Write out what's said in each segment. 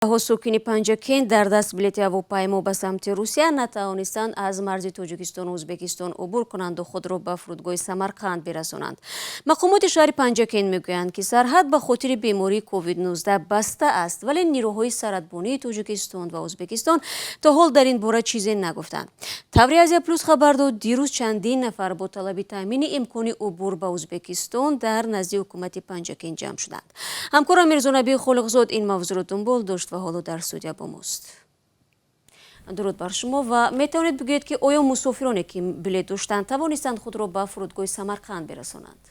Сокини Панҷакент дар даст билети ҳавопаймо ба самти Русия натавонистанд аз марзи Тоҷикистону Ӯзбекистон убур кунанду худро ба фурудгоҳи Самарқанд бирасонанд. Мақомоти шаҳри Панҷакент мегӯянд, ки сарҳад ба хотири бемории COVID-19 баста аст, вале нирӯҳои сарҳадбонии Тоҷикистон ва Ӯзбекистон то ҳол дар ин бора чизе нагуфтанд. Тавре Азия Плюс хабар дод, дирӯз чандин нафар бо талаби таъмини имкони убур ба Ӯзбекистон дар назди ҳукумати Панҷакент ҷамъ шуданд. Ҳамкорам Мирзонаби Холиқзод ин мавзӯъро дунбол дошт ва ҳоло дар студия бо мост. Дуруд бар шумо, ва метавонед бигӯед, ки оё мусофироне, ки билет доштанд, тавонистанд худро ба фурудгоҳи Самарқанд бирасонанд?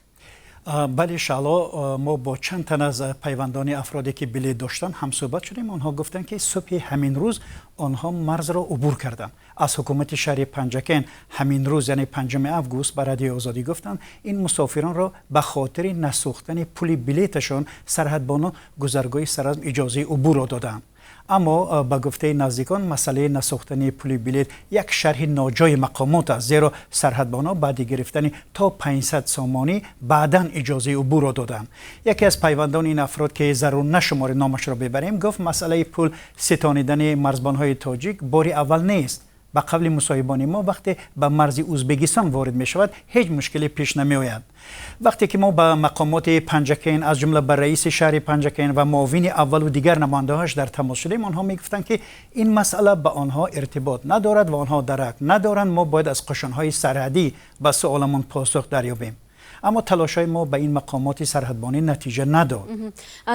Бале, Шаъло, мо бо чанд тан аз пайвандони афроде, ки билет доштанд, ҳамсӯҳбат шудем. Онҳо гуфтанд, ки субҳи ҳамин рӯз онҳо марзро убур карданд. Аз ҳукумати шаҳри Панҷакент ҳамин рӯз, яъне 5 август, ба Радиои Озодӣ гуфтанд, ин мусофиронро ба хотири насӯхтани пули билеташон сарҳадбонон гузаргоҳи Саразм иҷозаи убурро доданд. Аммо ба гуфтаи наздикон, масъалаи насӯхтани пули билет як шарҳи ноҷои мақомот аст, зеро сарҳадбонон баъди гирифтани то 500 сомонӣ баъдан иҷозаи убурро доданд. Яке аз пайвандони ин афрод, ки зарур нашуморем номашро бибарем, гуфт, масъалаи пул ситонидани марзбонҳои тоҷик бори аввал нест. Ба қавли мусоҳибони мо, вақте ба марзи Ӯзбекистон ворид мешавад, ҳеҷ мушкиле пеш намеояд. Вақте ки мо ба мақомоти Панҷакент, аз ҷумла ба раиси шаҳри Панҷакент ва муовини аввалу дигар намояндаҳояш дар тамос шудем, онҳо мегуфтанд, ки ин масъала ба онҳо иртибот надорад ва онҳо дарак надоранд, мо бояд аз қӯшунҳои сарҳадӣ ба суоламон посух дарёбем. Аммо талошҳои мо ба ин мақомоти сарҳадбонӣ натиҷа надод.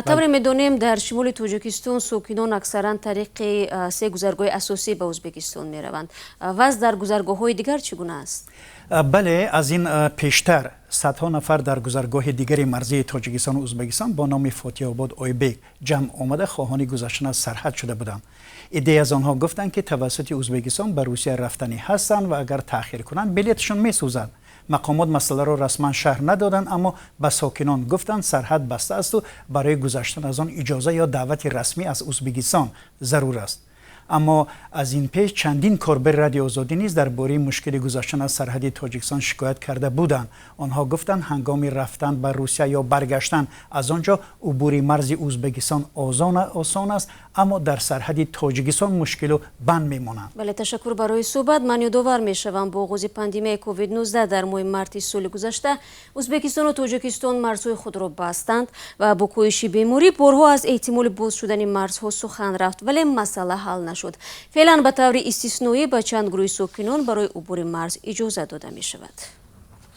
Тавре медонем, дар шимоли Тоҷикистон сокинон аксаран тариқи се гузаргоҳи асосӣ ба Ӯзбекистон мераванд. Вазъ дар гузаргоҳҳои дигар чӣ гуна аст? Бале, аз ин пештар садҳо нафар дар гузаргоҳи дигари марзии Тоҷикистону Ӯзбекистон бо номи Фотиҳобод Ойбек ҷамъ омада, хоҳони гузаштан аз сарҳад шуда буданд. Иддае аз онҳо гуфтанд, ки тавассути Ӯзбекистон ба Русия рафтанӣ ҳастанд ва агар таъхир кунанд, билеташон месӯзад. Мақомот масъаларо расман шарҳ надоданд, аммо ба сокинон гуфтанд, сарҳад баста асту барои гузаштан аз он иҷоза ё даъвати расмӣ аз Ӯзбекистон зарур аст. Аммо аз ин пеш чандин корбари Радиои Озодӣ низ дар бораи мушкили гузаштан аз сарҳади Тоҷикистон шикоят карда буданд. Онҳо гуфтанд, ҳангоми рафтан ба Русия ё баргаштан аз он ҷо убури марзи Ӯзбекистон осон аст, аммо дар сарҳади Тоҷикистон мушкилу банд мемонанд. Бале, ташаккур барои суҳбат. Ман ёдовар мешавам, бо оғози пандемияи COVID-19 дар моҳи марти соли гузашта Ӯзбекистону Тоҷикистон марзҳои худро бастанд ва бо коҳиши беморӣ борҳо аз эҳтимоли боз шудани марзҳо сухан рафт, вале масъала ҳал нашуд. Феълан ба таври истисноӣ ба чанд гурӯҳи сокинон барои убури марз иҷоза дода мешавад.